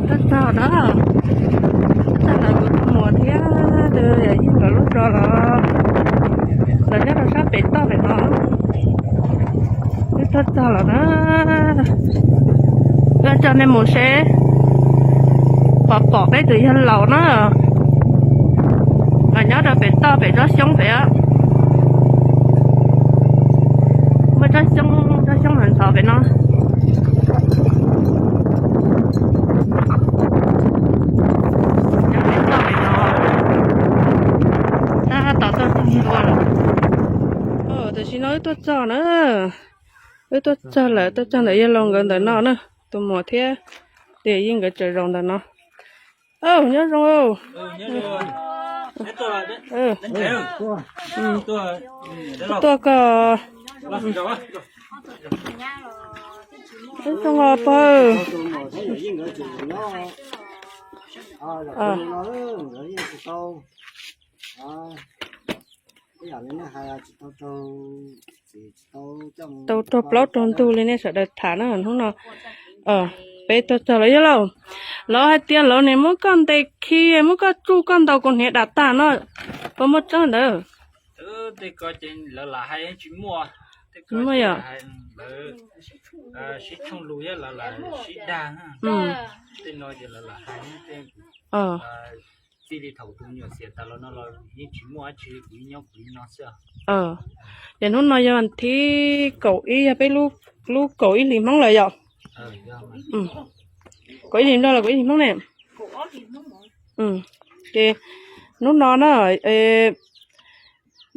Tuaj txog na, tuaj txog ntawm kuv tus muam thiab tus yawm yij nkawd lub zos los, lawv nyob rau sab pem toj pem no. Wb tuaj txog los na, wb coj nej mus seb pom pom peb tus yawg laus na, mas nyob rau pem toj pem tsob xyoob pem. Muaj tsob xyoob, tsob xyoob ntxhov ntxhov pem no. Tab tom tuaj txog ntua lawm. Tam sim no wb tuaj txog na, wb tuaj txog lawm, tuaj txog ntawm yawg laus nkawd ntawm no na, tus muam thiab tus yawm yij nkawd tseem zaum ntawm no. Nyob zoo. Tuaj koj, wb zoo os pog. Tau raug plaub raug ntug li nej sawv daws tham na hnub no. Peb tuaj txog lawm yawg laus. Lawv hais tias lawv niam muab koj ntes khi, muab koj tsuj koj ntaus kuv hniav dam tag no, puas muaj tseeb ntawd? Muaj yom. Sib tshooj lus thiab lawv lam sib dag. Tej no ces lawv lam hais, txij li thaum tus me nyuam xiam tas los no los yeej tsis muaj dab tsi, kuv yeej nyob kuv li no xwb. Ces hnub no yog thib kaum ib, yog peb lub kaum ib hlis Hmoob lawm yom? Kaum ib hlis Nplog los kaum ib hlis Hmoob ne? Ces hnub no na,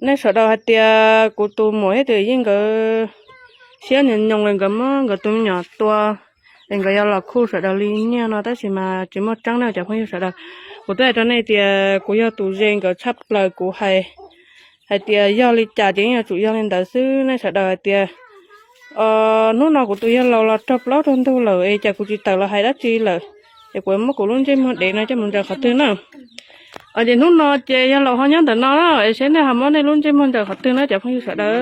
nej sawv daws hais tias kuv tus muam thiab tus yij nkawd siab nyoos nyoos li, nkawd muab nkawd tus me nyuam tua, es nkawd yuav los khuj sawv daws li nyiaj no tab sis mas tsis muaj tseeb na cov phooj ywg sawv daws. Kuv twb hais rau nej tias kuv yog tus ze nkawd tshaj plaws, kuv hais hais tias yog li cas ces yeej yuav tsum yog li ntawd xwb. Nej sawv daws hais tias hnub no kuv tus yawg laus los raug plaub raug ntug lawm es cas kuv tsis tawm los hais dab tsi lawm, ces kuv muab kuv lub ntsej muag dev no coj mus ntsaws qhov twg na. Ces hnub no ces yawg laus ho nyob ntawm no na, es seb nej ho muab nej lub ntsej muag ntsaws qhov twg na cov phooj ywg sawv daws.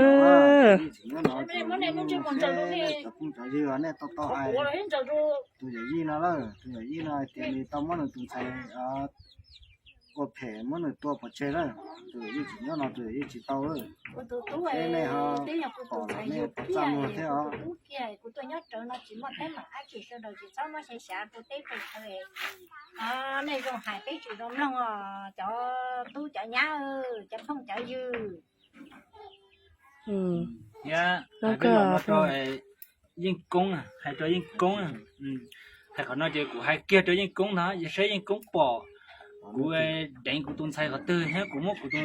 Tus yawm yij no, tus yawm yij no hais tias nws tau muab nws tus ntxhais ua phem muab nws tua pov tseg lawm, tus yawm yij tseem nyob no, tus yawm yij tsis tau lawm. Seb nej ho pom los nej pom txaj muag thiab os. Nej zoo hais peb tsis zoo mloog os cov tub cov nyab, cov phooj cov ywg. Yeej Koob, hais rau Yeej Koob, hais qhov no ces kuv hais kiag rau Yeej Koob ntag, yog saib Yeej Koob pom kuv deev kuv tus ntxhais qhov twg thiab kuv muab kuv tus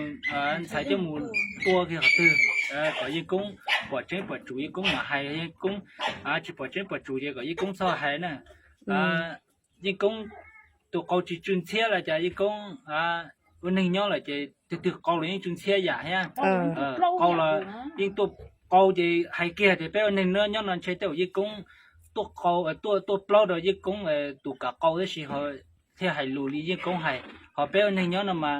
ntxhais coj mus tua kiag qhov twg, kom Yeej Koob pom tseeb pom tsum Yeej Koob mam hais, Yeej Koob tsis pom tseeb pom tsum ces kom Yeej Koob txhob hais na. Yeej Koob tus qau tsis tsw ntxhiab los cas Yeej Koob ua neeg nyob lawm ces twg twg qau los yeej tsw ntxhiab yam thiab. Qau los yeej tuaj, qau ces hais kiag tias peb ua neeg nyob no ntshe tej zaum Yeej Koob tuaj qau, tuaj plaub rau Yeej Koob tus kav qau tab sis ho thiaj hais lus li Yeej Koob hais. Ho peb ua neeg nyob no mas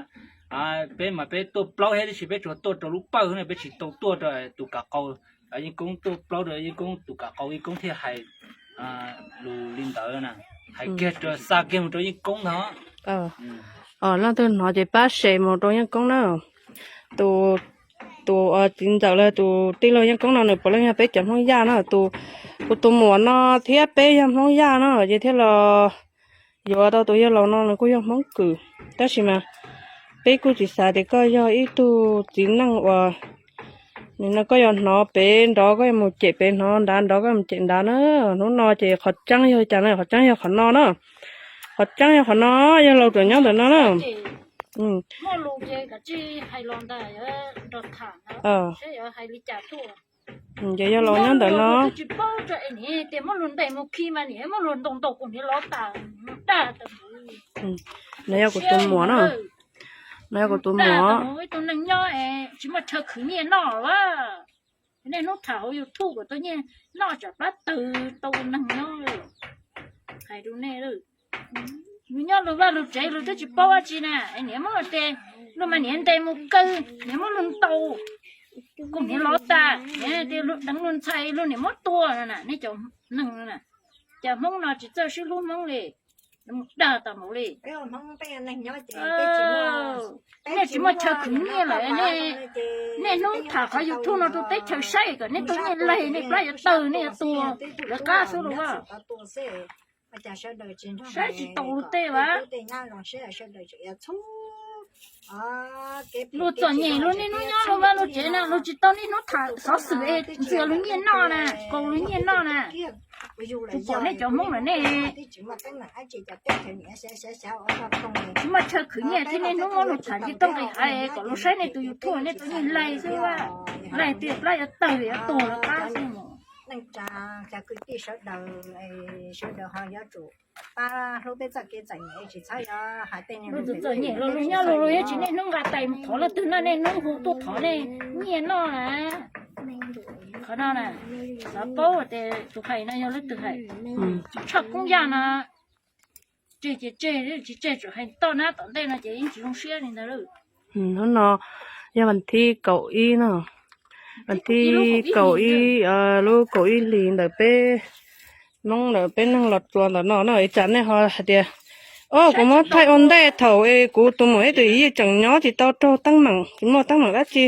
peb mas peb tuaj plaub thiab tab sis peb tsuas tuaj rau lub pawj na, peb tsis tau tuaj rau tus kav qau. Yeej Koob tuaj plaub rau Yeej Koob tus kav qau, Yeej Koob thiaj hais lus li ntawd na. Hais kiag rau, xa kiag mus rau Yeej Koob ntag. Leej twg hnov ces pab share mus rau Yeej Koob na. Tus, tus txiv ntxawm los tus tij laug Yeej Koob no nws puav leej yog peb cov Hmoob Yaj na. Kuv tus muam no thiab peb yog Hmoob Yaj no ces thiaj los yuav tau tus yawg laus no, nws kuj yog Hmoob Kwm. Tab sis mas peb kuj tsis xav tias koj yog ib tug txiv neej uas, nim no koj yuav hnov pem nrov koj yuav mus cem pem, hnov nrad nrov koj yuav mus cem nrad na. Hnub no ces qhov tseeb yog li cas na? Qhov tseeb yog qhov no na. Qhov tseeb yog qhov no, yawg laus tseem nyob ntawm no na. Ces yawg laus nyob ntawm no. No yog kuv tus muam na. No yog kuv tus muam. Nej hnub tham hauv YouTube kom tau nyiaj noj tsam plab tawg tau neeg nyob. Hais rau nej, nws nyob lus vaj lus tsev lus twb tsis paub dab tsi na, niam muab tes, lus mas niam ntes mus kaw, niam muab lus ntaus, kuv niam los tas, niam tias lus deev lus ntxhais lus niam muab tua no na, nej cov neeg no na. Cas Hmoob no tsis txawj sib hlub Hmoob li. Dag tau npaum li. Nej tsis muaj chaw khwv nyiaj lawm, nej hnub tham qhov YouTube no rau teb chaws saib kom nej tau nyiaj laig, nej plab yuav tawg, nej yuav tuag lawv qab xwb los. Saib tsis taus luag tej vas. Luag txom nyem luag niaj hnub nyob luag vaj luag tsev na, luag tsis tau niaj hnub tham xov xwm es ntxias luag nyiaj noj na, kaus luag nyiaj noj na. Tsis pom nej cov Hmoob lawm nej tsis muaj chaw khwv nyiaj thiab niaj hnub muab luag tham nce toj nqis hav kom luag saib nej tus YouTube nej tau nyiaj laig xwb, laig tias plab yuav tawg yuav tuag lawv qab xwb. Luag txom nyem los luag nyob luag luag yeej tsis niaj hnub nqa tais mus thov leej twg noj, niaj hnub hu tuaj thov nej nyiaj noj na. Qhov no na, xav paub tias tus hais no yog leej twg hais. Tsis tshaj koob yaj no, tseg ces tseg, tsis tseg tsuas hais toj nab tom ntej no ces yeej tsis zoo siab li ntawd lawm. Hnub no yog vas thib kaum ib no, vas thib kaum ib, lub kaum ib hlis ntawm peb Hmoob ntawm peb neeg Los Tsuas ntawm no no, ib tsam nej ho hais tias, o, kuv muab thaij ua ntej thaum es kuv tus muam ib tug yij tseem nyob tsis tau raug teeb meem, tsis muaj teeb meem dab tsi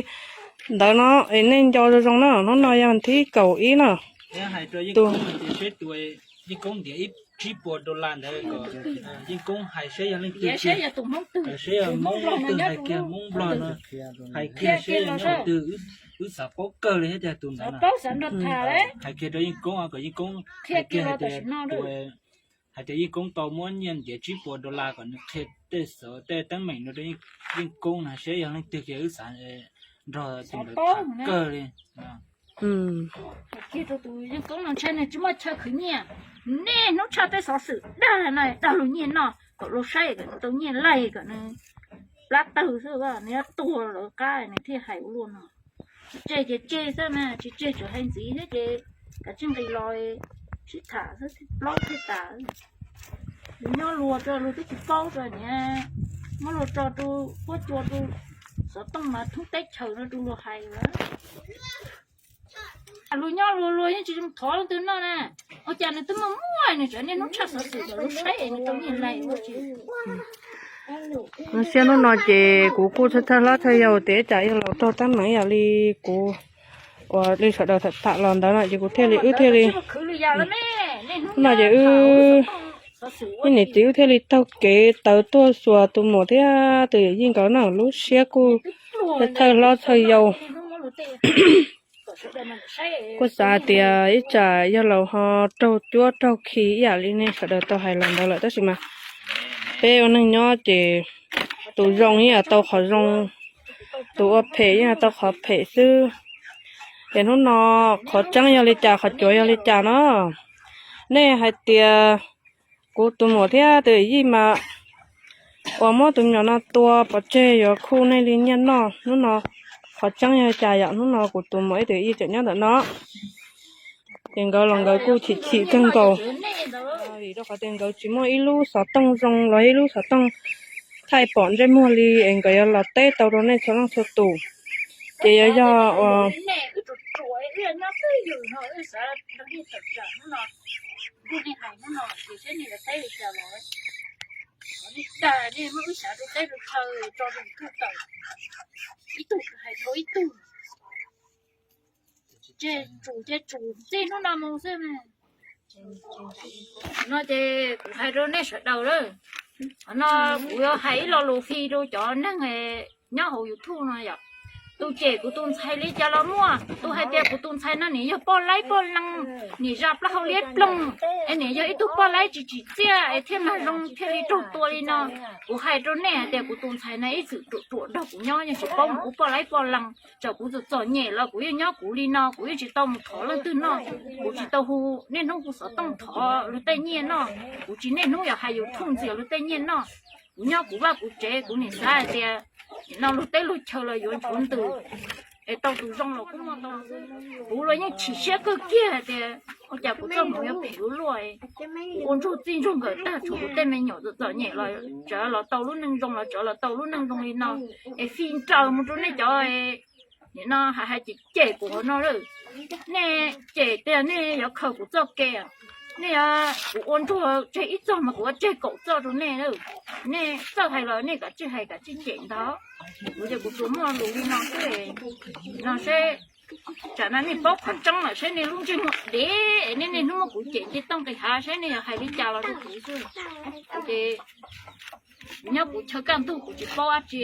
ntawd no es nej nco zoo zoo no, hnub no yog vas thib kaum ib no. Tus Yeej Koob ntiav ib tsib puas dollar ntawd kom Yeej Koob hais seb yog leej twg tiag, seb yog Hmoob leej twg hais kiag, Hmoob Nplog no hais kiag seb yog leej twg, wb xav paub kawg li thiab tiag tus ntawd. Hais kiag rau Yeej Koob kom Yeej Koob hais kiag hais tias tus, hais tias Yeej Koob tau muab nyiaj ntiav tsib puas dollar kom nws qhia tej xov tej teeb meem no rau Yeej Koob no seb yog leej twg kiag, wb xav nrog tus ntawd tham kawg li. Kiag rau tus Yeej Koob no ntshe nws tsis muaj chaw khwv nyiaj. Nej hnub tshaj tej xov xwm dag no dag luag nyiaj noj kom luag saib kom nws tau nyiaj laig kom nws plab tawg xwb, nws yuav tuag lawv qab nws thiaj hais ua luaj no. Tsis tseg ces tseg xwb mas, tsis tseg tsuas hais ntxiv thiab ces kav tsij nqis los sib tham xwb, plaub thiaj tas. Luag nyob luag tso luag twb tsis paub tso niam, muab luag tso rau huab cua rau xov tooj mas thoob teb chaws no rau luag hais. Luag nyob luag luag yeej tsis zoo thov leej twg noj na. Ua cas nws twb muaj muaj nws tseem niaj hnub tshaj xov xwm kom luag saib nws tau nyiaj laig ua tsi. Siab hnub no ces kuv kuj thawj hlob thawj yau tias ib tsam yog laus raug teeb meem ib yam li kuv uas li sawv daws tham tham los ntawd no ces kuv thiaj li, wb thiaj li, hnub no ces wb, ib niam txiv wb thiaj li taug kev tawm tuaj xyuas tus muam thiab tus yawm yij nkawd no, lub siab kuj thawj hlob thawj yau. Kuj xav tias ib tsam yog laus ho raug cuab raug khi ib yam li nej sawv daws tau hais los ntawd lawm, tab sis mas peb ua neeg nyob ces tus zoo yeej tau qhov zoo, tus ua phem yeej tau qhov phem xwb. Ces hnub no qhov tseeb yog li cas qhov cuav yog li cas no, nej hais tias kuv tus muam thiab tus yij mas uas muab tus me nyuam no tua pov tseg yuav khuj nej li nyiaj noj. Hnub no qhov tseeb yog li cas yom, hnub no kuv tus muam ib tus yij tseem nyob ntawm no, ces nkawd los nkawd kuj chim chim kawg nkaus, vim rau qhov tias nkawd tsis muaj ib lub xov tooj zoo los ib lub xov tooj thaij pom ntsej muag li es nkawd yuav los teb tau rau nej txhua leej txhua tus. Ces yuav yog uas Ib tug hais rau ib tug, tseg tsum ces tsum txij hnub no mus xwb. No ces kuv hais rau nej sawv daws lawm, no kuv yuav hais ib lo lus fi rau cov neeg nyob hauv YouTube no yom. Tus cem kuv tus ntxhais li cas los muaj, tus hais tias kuv tus ntxhais no nws yog poj laib poj leej, nws zaj plaub hau liab ploog, es nws yog ib tug poj laib tsis tsim txiaj es thiaj mag zoo thiaj li raug tua li no. Kuv hais rau nej hais tias kuv tus ntxhais no ib txwm ruam ruam nrog kuv nyob yeej tsis paub mus ua poj laib poj leej, txawm kuv txom txom nyem los kuv yeej nyob kuv li no, kuv yeej tsis tau mus thov leej twg noj, kuv tsis tau hu niaj hnub hu xov tooj thov luag tej nyiaj noj, kuv tsis niaj hnub yuav hais YouTube ntxias luag tej nyiaj noj. Kuv nyob kuv vaj kuv tsev, kuv nim xav hais tias nim no luag teb luag chaw los yuav nchuav ntws, es tau tus zoo los kuj muaj tau. Kuv los yeej chim siab kawg kiag hais tias ua cas kuv txoj hmoov yuav phem luaj luaj, ua ntsuag txij ntsuag nkawm tag, tshuav kuv tej me nyuam txom txom nyem los tseem los tau lub neej zoo, los tseem los tau lub neej zoo li no, es fi nraws mus rau nej cov nim no hais hais cem cem kuv hauv no lawm. Nej cem tias nej yuav khaws kuv txoj kev, Nej, kuv ua ntsuag tseg ib txoj mas kuv yuav tseg kaum txoj rau nej. Nej txawj hais los nej kav tsij hais kav tsij cem ntag. Kuv ces kuv tsuas muaj lus li no xwb no seb, tsam no nej paub qhov tseeb lawm seb nej lub ntsej muag dev nej niaj hnub muab kuv cem nce tooj nqis hav seb nej yuav hais li cas los rau kuv xwb. Ces nyob kuv chaw kaj ntug kuv tsis paub dab tsi.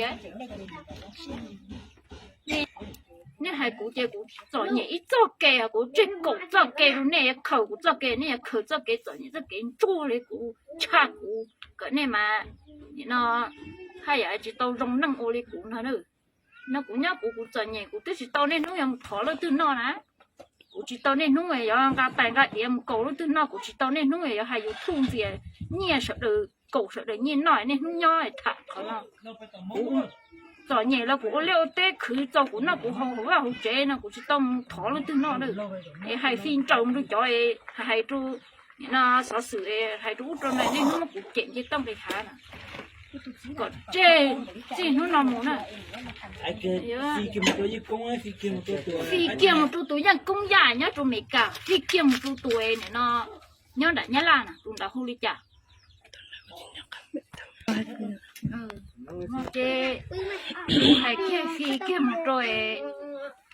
Nej hais kuv ces kuv txom nyem ib txoj kev, kuv tseg kaum txoj kev rau nej, yuav khaws kuv txoj kev nej yuav khaws txoj kev txom nyem txoj kev ntsuag li kuv, tshaj kuv, kom nej mas nim no haj yam tsis tau zoo neej ua li kuv no. No kuv nyob kuv, kuv txom nyem kuv twb tsis tau niaj hnub yuav mus thov leej twg noj na. Kuv tsis tau niaj hnub yuav nqa tais nqa diav mus kaum leej twg noj, kuv tsis tau niaj hnub yuav hais YouTube ntxias nyiaj sawv daws, kaum sawv daws nyiaj noj niaj hnub nyob tham qhov no. Kuv txom nyem los kuv ua liaj ua teb khwv txaus kuv noj kuv haus hauv vaj hauv tsev no kuv tsis tau mus thov leej twg noj na. Es hais fi nraus rau cov, hais rau no xov xwm, hais rau ub rau no niaj hnub muab kuv cem nce tooj nqis hav na. Kom tseg txij hnub no mus na. Fi kiag mus rau tus Yeej Koob Yaj nyob rau Amelikas, fi kiag mus rau tus nim no nyob nram Nyab Laj na, tus ntawd hu li cas? Ces hais kiag fi kiag mus rau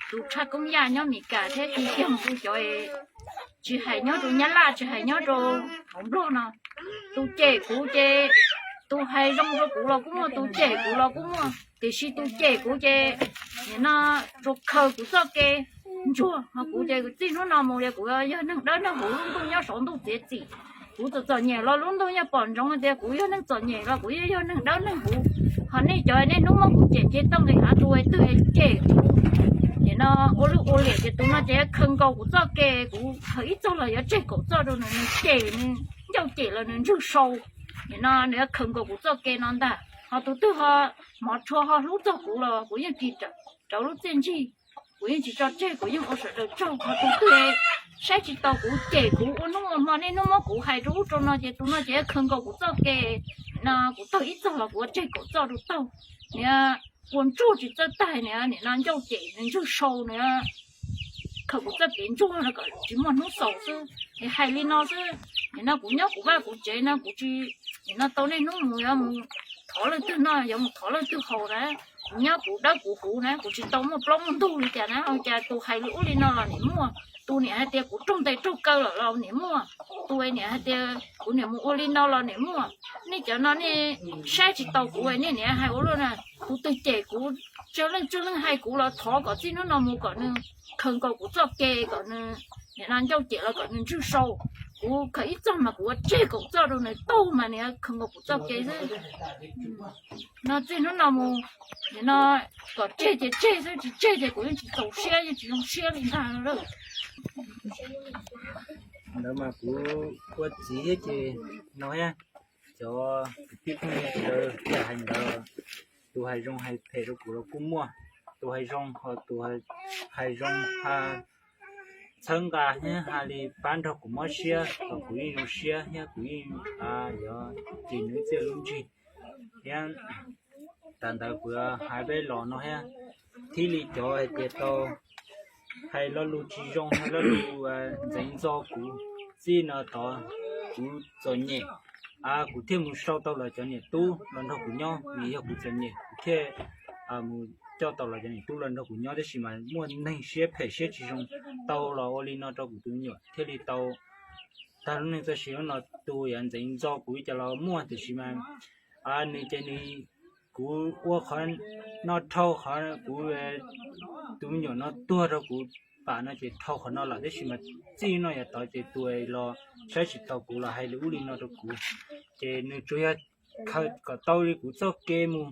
tus Tshaj Koob Yaj nyob Amelikas thiab fi kiag mus rau cov, tsis hais nyob rau Nyab Laj tsis hais nyob rau hauv Nplog no, tus cem kuv ces tus hais zoo rau kuv los kuj muaj, tus cem kuv los kuj muaj, tiam sis tus cem kuv ces nim no tsuas khaws kuv txoj kev ntsuag, ho kuv ces txij hnub no mus li kuv yog neeg dawb neeg huv lub ntuj nyob saum ntuj txiav txim. Kuv txom txom nyem los lub ntuj yeej pom ntsoov tias kuv yog neeg txom nyem los kuv yeej yog neeg dawb neeg huv. Ho nej cov niaj hnub muab kuv cem nce tooj nqis hav, tus twg cem kuv, nim no ua lwj ua liam ces tus no ces khaws nkaus kuv txoj kev, kuv khaws ib txoj los yuav tseg kaum txoj rau nws, nws cem, nws ncauj cem los nws ntswg sau. Nim no nws yuav khaws nkaus kuv txoj kev no ntag. Ho tus twg ho hmov tshua ho hlub txog kuv los kuv yeej tig rau lub txiaj ntsig, kuv yeej tsis tso tseg, kuv yeej ua sawv daws tsaug. Ho tus twg saib tsis taus kuv, cem kuv ua hnub ua hmo, niaj hnub muab kuv hais rau ub rau no ces tus no ces khaws nkaus kuv txoj kev no, kuv taug ib txoj los kuv yuav tseg kaum txoj rau taug. Niag ua ntsuag tsis txawj tag, niag nim no ncauj cem nws ntswg sau, nws khaws kuv txoj kev ntsuag no kom tsis muaj hnub xaus xwb. Es hais li no xwb, nim no kuv nyob kuv vaj kuv tsev no kuv tsis, nim no tau niaj hnub mus yuav mus thov leej twg noj yuav mus thov leej twg haus na. Kuv nyob kuv dawb kuv huv na, kuv tsis tau muaj plaub muaj ntug li cas na, ua cas tus hais li ub li no los nim muaj, tus niam hais tias kuv raug ntes raug kaw lawm los nim muaj, tus niam hais tias kuv niam mus ua li no los nim muaj. Nej cov no nej saib tsis taus kuv, nej niam hais ua luaj na, kuv twg cem kuv, tsis leej tsis leej hais kuv los thov kom txij hnub no mus kom nws khaws nkaus kuv txoj kev, kom nws nim no ncauj cem los kom nws ntswg sau. Kuv khaws ib txoj mas kuv yuav tseg kaum txoj rau nws taug mas nws khaws nkaus kuv txoj kev xwb. No txij hnub no mus, nim no kom tseg ces tseg xwb, tsis tseg ces kuv yeej tsis txaus siab, yeej tsis zoo siab li ntag lawm. Ntawd mas kuv ua txiv thiab ces no thiab, cov kwv tij phooj ywg sawv daws thiaj hais ntawd, tus hais zoo hais phem rau kuv los kuj muaj, tus hais zoo ho tus hais zoo ha txhawb nqa thiab ha li pab nrog kuv mob siab los kuv yeej zoo siab thiab kuv yeej yuav cim nws txiaj lub ntsig thiab. Tas ntawd kuv yuav hais peb los no thiab, thiaj li cov hais tias tau hais lo lus tsis zoo, hais lo lus ntxeev ntxo kuv, txij no tod kuv txom nyem, kuv thiaj mus sau tau los cov niam tub los nrog kuv nyob, vim yog kuv txom nyem kuv thiaj mus coj tau los cov niam tub los nrog kuv nyob, tab sis mas muaj neeg siab phem siab tsis zoo tau los ua li no rau kuv tus me nyuam thiaj li tau tag lub neej txoj sia no. Tus yuav ntxeev ntxo kuv ib co los muaj, tiam sis mas nws ces nws, kuv ua qhov no dhau qhov kuv tus me nyuam no tuag rau kuv pam no ces dhau qhov no lawm, tab sis mas txij no yav tod ces tus los saib tsis taus kuv los hais li ub li no rau kuv, ces nws tsuas yog khaws kom tau li kuv txoj kev mus.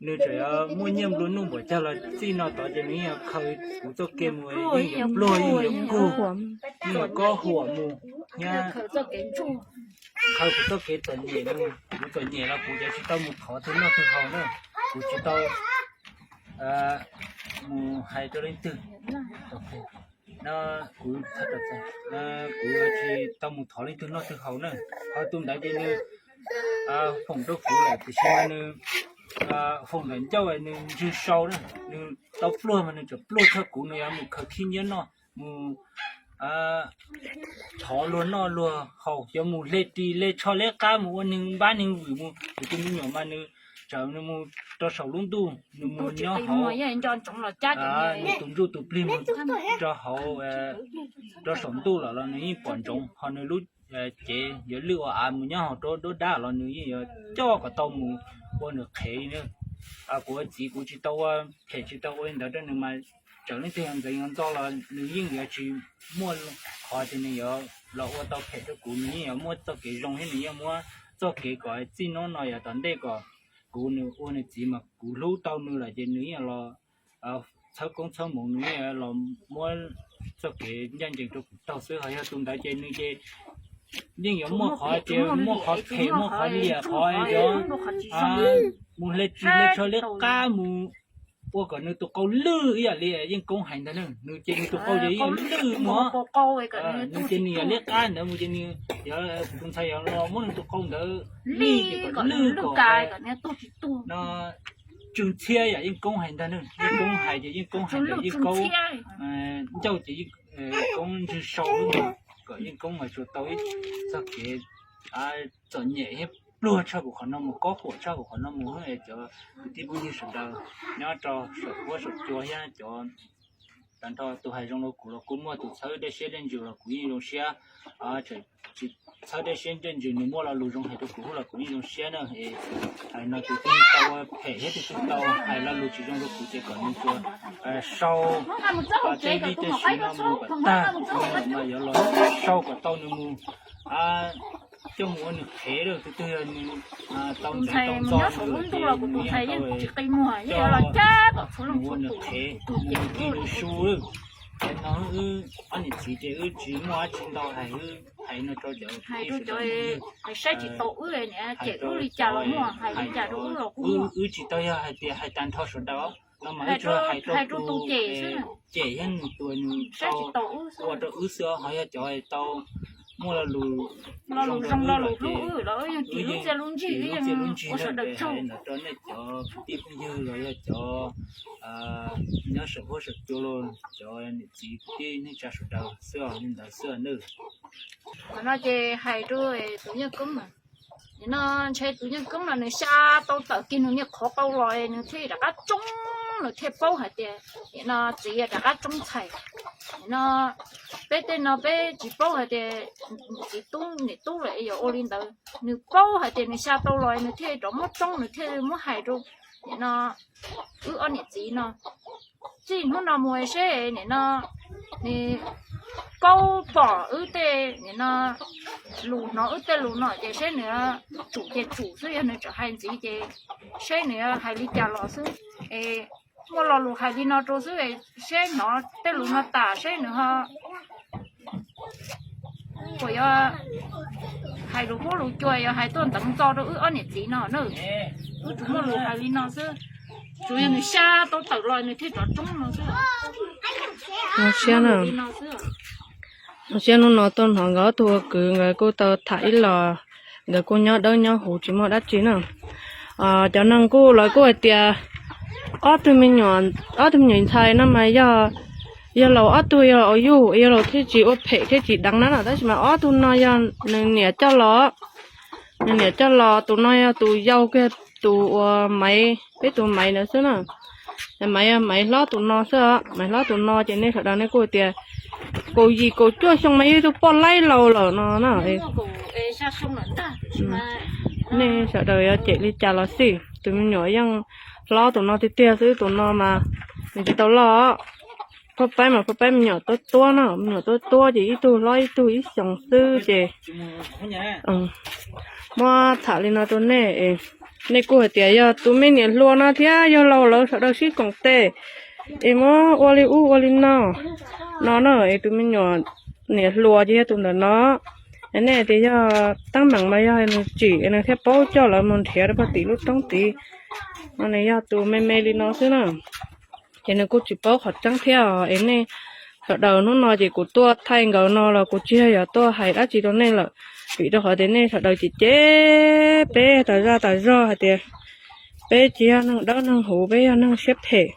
Nws tseem yuav muaj nyiaj nplua nuj npaum cas los txij no tod ces nws yeej yuav khaws kuv txoj kev mus, yeej yuav pluag, yeej yuav kug, yeej yuav kob huam mus thiab khaws kuv txoj kev txom nyem, kuv txom nyem los kuv yuav tsis tau mus thov twg noj twg haus na, kuv tsis tau mus hais rau leej twg. No kuv, kuv yuav tsis tau mus thov leej twg noj twg haus na. Ho tus ntawd ces nws foom rau kuv lawm, tiam sis mas nws foom ntawm ncauj nws ntswg sau na, nws tau pluag mas nws tseem pluag txog kuv, nws yuav mus khaws khib nyiab noj, mus thov luag noj luag haus, yuav mus hle ris hle tsho hle qab mus ua neeg npab neeg vwm mus, tus me nyuam mas nws txawm nws mus rau saum lub ntuj, nws mus nyob hauv, nws tus ntsuj tus plig mus rau hauv, rau saum ntuj lawm los nws yeej pom ntsoov, ho nws lub cev yuav lwj ua av mus nyob hauv rau duab dab los nws yeej yuav coj kom tau mus ua nws qhev li na. Kuv ua txiv kuv tsis tau ua phem tsis tau ua li ntawd rau nws mas, txawm leej twg yog ntxeev yog ntxo los nws yeej yuav tsis muaj qhov tias nws yuav los ua tau phem rau kuv, nws yeej yuav muaj txoj kev zoo thiab nws yeej muab txoj kev kom txij hnub no yog tom ntej kom kuv nws ua nws txiv mas kuv hlub tau nws lawm ces nws yeej los txhawb koob txhawb hmoov, nws yeej los muab txoj kev ncaj ncees rau kuv taug xwb. Ho yog tus ntawd ces nws ces yeej yuav muaj qhov tias muaj qhov phem muaj qhov liam qhov yuav mus hle ris hle tsho hle qab mus ua kom nws tus qau lwj ib yam li Yeej Koob hais ntag na. Nws ces nws tus qau ces yeej lwj mus, nws ces nws yog liab qab ntawd mus ces nws yog tus ntxhais yog los muab nws tus qau ntawd lij ces kom lwj kom no tsw ntxhiab yam Yeej Koob hais ntag na. Yeej Koob hais ces Yeej Koob hais ntawd Yeej Koob ncauj ces Yeej Koob ntswg sau lub no kom Yeej Koob mas tsuas tau ib txoj kev txom nyem thiab pluag tshaj kuv qhov no mus, kob huam tshaj kuv qhov no mus. Cov kwv tij phooj ywg sawv daws nyob rau saum huab saum cua thiab cov tag nrho tus hais zoo rau kuv los kuj muaj tus txhawb dej siab dej ntsws los kuv yeej zoo siab, tsis txhawb dej siab dej ntsws nws muaj lo lus zoo hais rau kuv los kuv yeej zoo siab na. Hais no tus twg tau ua phem thiab tus twg tau hais lo lus tsis zoo rau kuv ces kom nws tsuas sau teb li tej siv no mus kom tag, mas yuav los sau kom tau nws mus coj mus ua nws qhev lawm. Tus twg yog nws tau ntxeev tau ntxo nws los kuv tus ntxhais yeej tsis qi muag, yeej yuav los cab kom txhua leej mus ua nws qhev, nws ris nws su lawm. Ces no wb ob niam txiv ces wb tsis muaj dab tsi ntau hais, wb hais no rau cov hais rau cov saib tsis taus wb, niam cem wb li cas los muaj, hais li cas rau wb los kuj muaj. Wb tsis tau yog hais tias hais tag nrho sawv daws no mas wb tsuas hais rau tus cem xwb, cem thiab nws tus nws saib tsis taus wb, ua rau wb xwb. Ho yog cov tau muaj lo lus lo lus zoo lo lus hlub wb los wb yeej ris lub txiaj lub ntsig, wb yeej ua sawv daws tsaug. Ntawd rau nej cov kwv tij phooj ywg los yog cov nyob saum huab saum cua los cov niam txiv kwv tij neej tsa sawv daws xwb os, li ntawd xwb os nawb. Qhov no ces hais rau tus Yeej Koob, nim no ntshe tus Yeej Koob no nws xya tau tawm kiag nws niag qhov qau los nws thiaj rov qab tsoob, nws thiaj paub hais tias nim no txiv rov qab tsoob txhais. Nim no peb tej no peb tsis paub hais tias txiv tub niam tub lawm yuav ua li ntawd. Nws paub hais tias nws xya tau los nws thiaj rov muab tsoob, nws thiaj muab hais rau nim no wb ob niam txiv no. Txij hnub no mus seb nim no nws paub pom wb tej nim no lus, hnov wb tej lus no ces seb nws tsum ces tsum xwb, yog nws tseem hais ntxiv ces seb nws hais li cas los xwb. Es muaj lo lus hais li no rau xwb, seb hnov tej lus no tas seb nws ho puas yuav hais lus huab lus cua yuav hais tuaj nteev ntxo rau wb ob niam txiv no na. Wb tsuas muaj lus hais li no xwb, tsuas yog nws xya tau tawm los nws thiaj rov tsoob no xwb. Zoo siab na. Zoo siab hnub no tuaj hnov nkawd ob tug ua kwv nkawd kuj tau tham ib los, nkawd kuj nyob dawb nyob huv tsis muaj dab tsi na. Cov neeg kuj lawv kuj hais tias ob tug me nyuam, ob tug me nyuam ntxhais no mas yog, yog laus ob tug yog ua yug, yog laus thiaj tsis ua phem thiab tsis deev na no, tab sis mas ob tug no yog nws niam coj los, nws niam coj los. Tus no yog tus yau kiag tus uas Maiv, peb tus Maiv ntawd xwb na. Maiv yog Maiv hlob tus no xwb, Maiv hlob tus no ces nej sawv daws nej kuj tias kaum yim kaum cuaj xyoo mas yog ib tug poj laib laus lawm no na. Nej sawv daws yuav cem li cas los xij, tus me nyuam yeej hlob tus no tiag tiag xwb, tus no mas nws tsis tau loj. Phaj Paib mas Phaj Paib me nyuam tuab tuab no, me nyuam tuab tuab ces ib tug hlob ib tug ib xyoos xwb ces muab tham li no rau nej. Nej kuj hais tias yog tus me niam hluas no thiab yog laus lawv sawv daws sib koom tes es muab ua li ub ua li no, no na es tus me nyuam niam hluas ces yog tus ntawm no. Nej tias yog teeb meem mas yog nws tsim nws thiaj paub coj lawv mus nrhiav rau pem tim lub roob tid, no nws yog tus me me li no xwb na. Ces nws kuj tsis paub qhov tseeb thiab os. Es nej sawv daws hnub no ces kuv tuaj thaij nkawd no los kuv tsis yog yuav tuaj hais dab tsi rau nej lawm, vim rau qhov tias nej sawv daws ces cem peb tas zaj tas zog hais tias peb tsis yog neeg dawb neeg huv, peb yog neeg siab phem.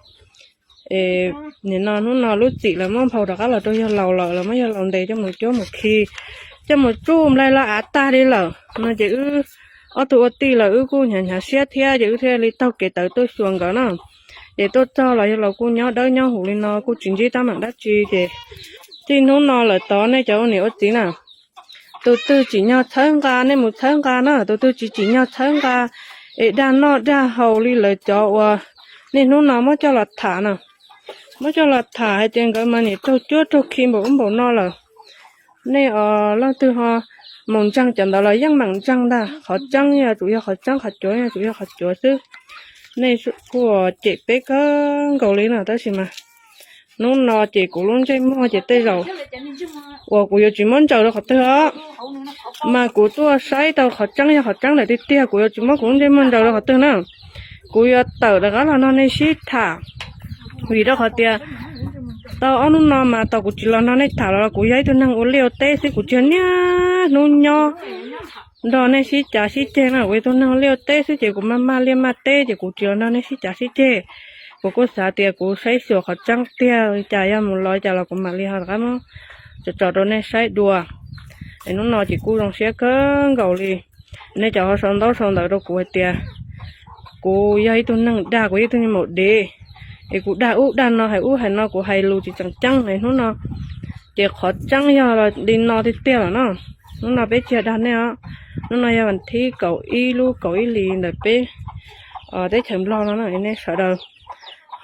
Es nim no hnub no lub txim lawv muab nphau rov qab los rau yawg laus lawm, lawv muab yawg laus ntes coj mus cuab mus khi, coj mus tsuj nplaig los av tag li lawm no ces wb ob tug ua tij lawm wb kuj hnyav hnyav siab thiab ces wb thiaj li taug kev tawv tuaj xyuas nkawd na. Ces tuaj txog los yawg laus kuj nyob dawb nyob huv li no kuj tsis ntsib teeb meem dab tsi ces txij hnub no lawm tod nej cov ua niam ua txiv na, tus twg tsim nyog txhawb nqa nej mus txhawb nqa na, tus twg tsis tsim nyog txhawb nqa es dag noj dag haus li lawv cov uas niaj hnub no muab coj los tham na, muab coj los tham hais tias nkawd mas niam raug cuab raug khi npaum ub npaum no lawm. Nej os leej twg ho mus ntseeg cov ntawd los yeej meem ntseeg ntag, qhov tseeb yog tsum yog qhov tseeb, qhov cuav yog tsum yog qhov cuav xwb. Nej kuj cem peb kawg nkaus li no tab sis mas hnub no ces kuv lub ntsej muag ces tej zaum uas kuv yuav tsis muab ntsaws rau qhov twg os, mas kuv tuaj saib tau qhov tseeb yog qhov tseeb lawm tiag tiag, kuv yuav tsis muab kuv lub ntsej muag ntsaws rau qhov twg na. Kuv yuav tawm rov qab los nrog nej sib tham, vim rau qhov tias tau ob hnub no mas tau kuv tsis los nrog nej tham los kuv yog ib tug neeg ua liaj ua teb xwb, kuv tsis yog niaj hnub nyob nrog nej sib cav sib ceg na, kuv yog tus neeg ua liaj ua teb xwb ces kuv maj maj liaj maj teb ces kuv tsis los nrog nej sib cav sib ceg. Kuv kuj xav tias kuv saib xyuas qhov tseeb tiag li cas, yog mus los li cas los kuv mam li ho rov qab muab tso tso rau nej saib dua. Es hnub no ces kuj zoo siab kawg nkaus li, nej cov ho sau ntaub sau ntawv rau kuv hais tias kuv yog ib tug neeg dag, kuv yog ib tug neeg maum dev, es kuv dag ub dag no hais ub hais no kuv hais lus tsis tseem ceeb es hnub no ces qhov tseeb yog li no tiag tiag lawm no. Hnub no peb tsis yog dag nej os, hnub no yog vas thib kaum ib lub kaum ib hlis ntawm peb teb chaws Nplog no na, nej sawv daws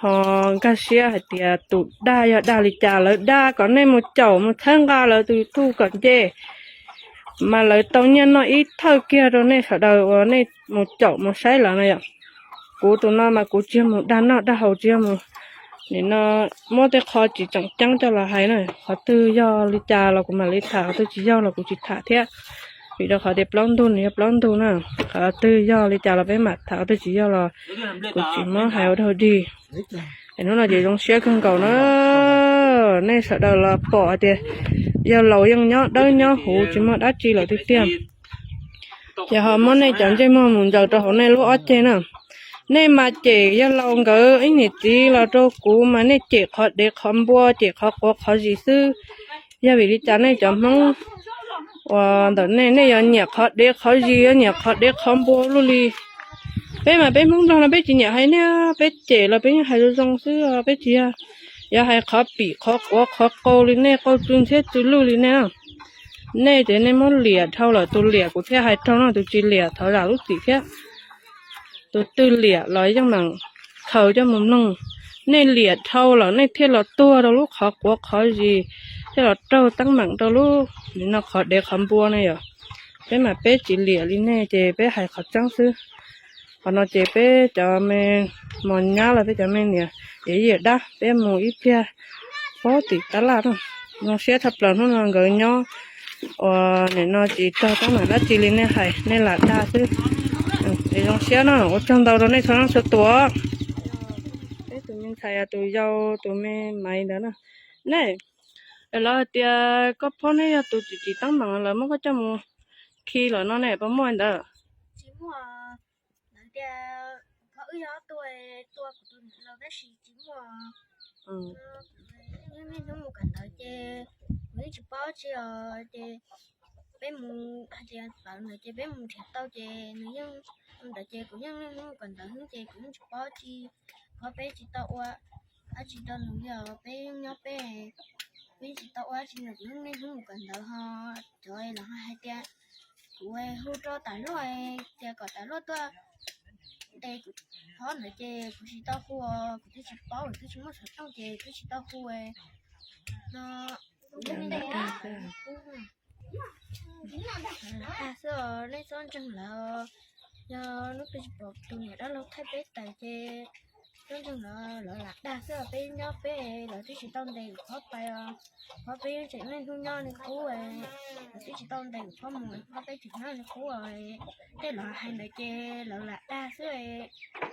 ho nkag siab hais tias tus dag yog dag li cas, lawv dag kom nej mus caum mus txhawb nqa lawv tus YouTube kom nce, mas lawv tau nyiaj noj ib thawj kiag rau nej sawv daws uas nej mus caum mus saib lawv no yom. Kuv tus no mas kuv tsis yog mus dag noj dag haus, tsis yog mus nim no muab tej qho tsis tseem ceeb coj los hais na. Qhov twg yog li cas los kuv mam li tham, qhov twg tsis yog los kuv tsis tham thiab. Vim rau qhov tias plaub ntug nws yog plaub ntug na, qhov twg yog li cas los peb mam tham, qhov twg tsis yog los kuv tsis muab hais ua dog dig. Es hnub no ces zoo siab kawg nkaus na, nej sawv daws los pom hais tias yawg laus yeej nyob dawb nyob huv tsis muaj dab tsi lawm tiag tiag. Ces ho muab nej cov ntsej muag mus ntsaws rau hauv nej lub ob ceg na. Nej mas cem yawg laus nkawd ib niam txiv los rau kuv mas nej cem qhov dev qhov npua, cem qhov quav qhov zis xwb. Yog vim li cas nej cov Hmoob uas ntawm nej, nej yuav nyiam qhov dev qhov zis, yuav nyiam qhov dev qhov npua luaj li? Peb mas peb Hmoob Nplog no peb tsis nyiam hais niaj, peb cem los peb yeej hais zoo zoo xwb, peb tsis yog yuav hais qhov pim qhov quav qhov qau li nej, qau txwv ntxhiab txwv lwj li nej na. Nej ces nej muab liam dhau lawm, tus liam kuv thiaj hais raug no, tus tsis liam thov zam lub txim thiab. Tus twg liam los yeej meem khaws coj mus mloog. Nej liam dhau lawm nej thiaj los tuag rau lub qhov quav qhov zis, thiaj los raug teeb meem rau lub nim no qhov dev qhov npua ne yom. Peb mas peb tsis liam li nej ces peb hais qhov tseeb xwb. Qhov no ces peb cov me mos nyab los peb cov me niam yawm yij yawm dab peb mus ib pliag pob tim tab laj na. Zoo siab tshaj plaws hnub no nkawd nyob uas nim no tsis raug teeb meem dab tsi li nej hais, nej lam dag xwb. Es zoo siab na, ua tsaug ntau rau nej txhua leej txhua tus. Peb tus me ntxhais tus yau tus me maiv ntawd na. Nej, lawv hais tias koj phob neb yog tus tsis tsim teeb meem lawv muab koj coj mus khi lawm no ne, puas muaj li ntawd? Lawv tias wb yog ob tug tua kuv tus niam laus tab sis tsis muaj. Niaj hnub mus kawm ntawv ces kuv yeej tsis paub tsi os ces peb mus hais tias tawv ntawd ces peb mus nrhiav tau ces nws yeej mus ntawd ces kuv yeej niaj hnub mus kawm ntawv xwb ces kuv yeej tsis paub tsi. Qhov peb tsis tau ua dab tsi rau nws li os, peb yeej nyob peb, peb tsis tau ua dab tsi, nws kuv yeej niaj hnub mus kawm ntawv ho cov los hais tias kuv hu rau Tam Luaj tias kom Tam Luaj tuaj ntes kuv phob ntawd ces kuv tsis tau hu, kuv twb tsis paub, kuv twb tsis muaj xov tooj ces twb tsis tau hu no. Kuv yeej niaj hnub mus kawm ntawv xwb os, nej txhob ntseeg lawv. Yog hnub twg tsis pom tus niam dab laug thaij peb tawm ces txhob ntseeg lawv, lawv lam dag xwb os, peb nyob peb lawv twb tsis tau ntes kuv phob pais os. Phob peb yeej tseem niaj hnub nyob li qub, lawv twb tsis tau ntes kuv phob mus, phob peb tseem nyob li qub os. Tej lawv hais ntawd ces lawv lam dag xwb,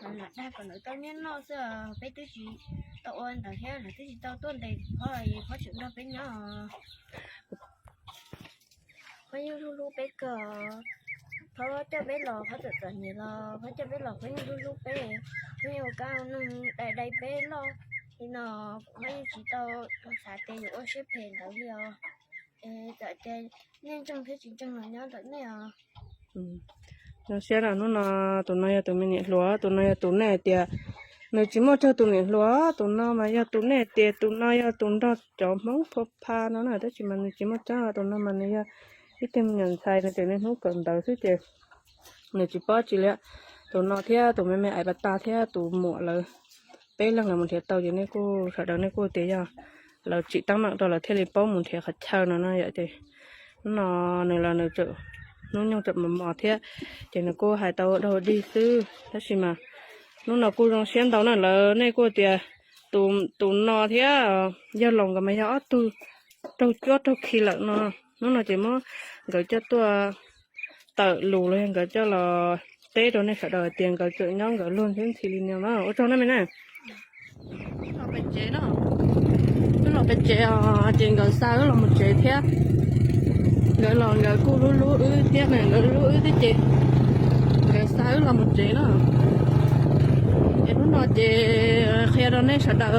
lawv lam dag kom lawv tau nyiaj noj xwb os, peb twb tsis tau ua ntawd thiab lawv twb tsis tau tuaj ntes kuv phob, phob tseem nrog peb nyob os. Phob yeej hlub hlub peb kawg, phob coj peb los phob txom txom nyem los phob coj peb los phob yeej hlub hlub peb, phob yeej ua kab noog dai dai peb loj. Nim no kuv yeej tsis tau xav tias yuav ua siab phem ntawd li os. Es txawm tias nej ntseeg thiab tsis ntseeg los nyob ntawm nej os. Zoo siab no, hnub no tus no yog tus me niam hluas, tus no yog tus nej hais tias nws tsis muaj tsaug tus niam hluas, tus no mas yog tus nej hais tias tus no yog tus nrog cov Hmoob phua pha no na, tab sis mas nws tsis muaj tsaug, tus no mas nws yog ib tug me nyuam ntxhais, nws tseem niaj hnub kawm ntawv xwb ces nws tsis paub tsi li. Tus no thiab tus me me Ais Pas Tas thiab tus muam lawv peb leeg lawv mus nrhiav tau ces nej kuj sawv daws nej kuj tias yog lawv tsim teeb meem rau lawv thiaj li paub mus nrhiav qhov chaw no no yom. Ces hnub no nws los nws tseem hnub nyoog tseem mos mos thiab, ces nws kuj hais tau ua dog ua dig xwb, tab sis mas hnub no kuj zoo siab ntau na. Lawv nej kuj tias tus no thiab yawg laus nkawd mas yog ob tug raug cuab raug khi lawm no. Hnub no ces muab nkawd coj tuaj tawm lus los yog nkawd coj los teb rau nej sawv daws hais tias nkawd tseem nyob nkawd luag ntxhi ntxhi li no na. Ua tsaug na me na. Wb los pem tsev os, ces nkawd xa wb los mus tsev thiab. Nkawd los nkawd kuj hlub hlub wb thiab na, nkawd hlub wb thiab ces nkawd xa wb los mus tsev na. Es hnub no ces qhia rau nej sawv daws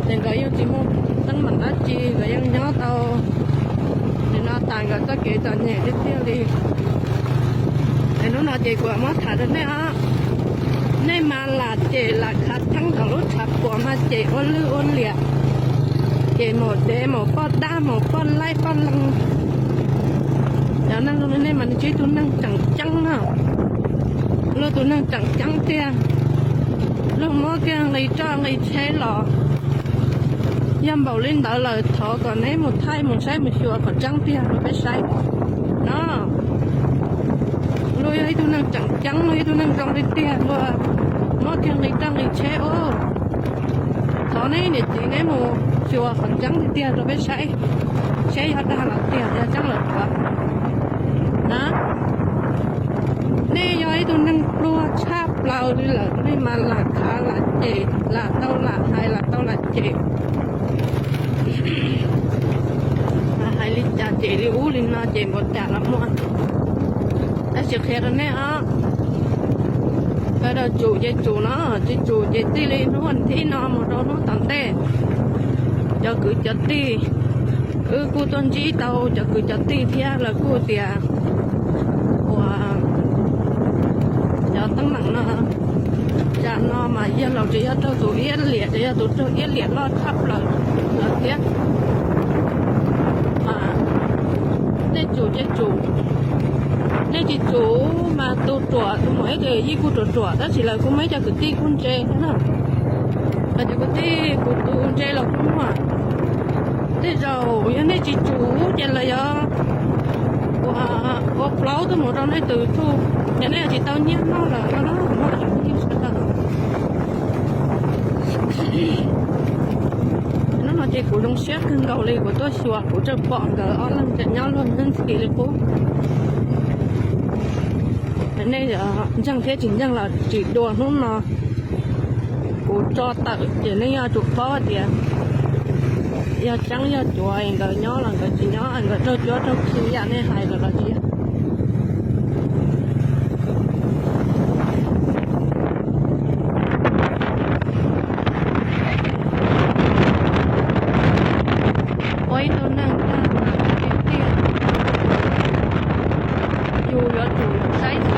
ces nkawd yeej tsis muaj teeb meem dab tsi, nkawd yeej nyob tau li no tas nkawd txoj kev txom nyem tiag tiag li. Es hnub no ces kuv muab tham rau nej os, nej mas lam cem lam khav theeb ntawm lub tshav puam mas cem ua lwj ua liam, cem maum dev maum poj dab maum poj laib poj leeg. Cov neeg zoo li nej mas nws tsis yog ib tug neeg tseem ceeb na. Luag tus neeg tseem ceeb tiag, luag muab kiag nqi roj nqi tsheb los. Yog npaum li ntawd lawm thov kom neb mus thaij mus saib mus xyuas kom tseeb tiag rau peb saib no. Luag yog ib tug neeg tseem ceeb, luag ib tug neeg zoo li tiag, luag muab kiag nqi roj nqi tsheb ub. Thov neb niam txiv neb mus xyuas qhov tseeb tiag tiag rau peb saib, seb yog dag los tiag yog tseeb lawm puas na. Nej yog ib tug neeg pluag tshaj plaws li lawm, nej mas lam khav lam cem, lam tau lam hais, lam tau lam cem. Hais li cas cem li ub li no ces npaum cas los muaj. Tab sis qhia rau nej os, sawv daws tsum ces tsum no, tsis tsum ces txij li hnub thib no mus rau hnub tom ntej, cov kwv cov tij, wb kuj tuaj ntsib tau cov kwv cov tij thiab lawv kuj tias ua cov teeb meem no, tsam no mas yawg laus tseem yog raug tus iab liam, tseem yog tus raug iab liam loj tshaj plaws lawm thiab. Nej tsum ces tsum, nej tsis tsum mas tus ruam tus muam ib tug yij kuj ruam ruam, tab sis lawv kuj muaj ib co kwv tij kuj ntse thiab na. Lawv cov kwv tij kuv tus ntse los kuj muaj. Tej zaum yog nej tsis tsum ces lawv yuav ua plaub tuaj mus rau nej tus YouTube, ces nej yuav tsis tau nyiaj noj lawm no na. Hnub no ces kuv zoo siab kawg nkaus li kuv tuaj xyuas kuv tseem pom nkawd ob leeg tseem nyob luag ntxhi li qub. Nej ntseeg thiab tsis ntseeg los tsis dua hnub no kuv tso tawm ces nej yuav tsum paub tias yog tseeb yog cuav, nkawd nyob los nkawd tsis nyob, nkawd raug cuab raug khi yam nej hais lawm los tsis yog. Ua ib tug neeg tag mas tiag tiag, yus yuav tsum saib xyuas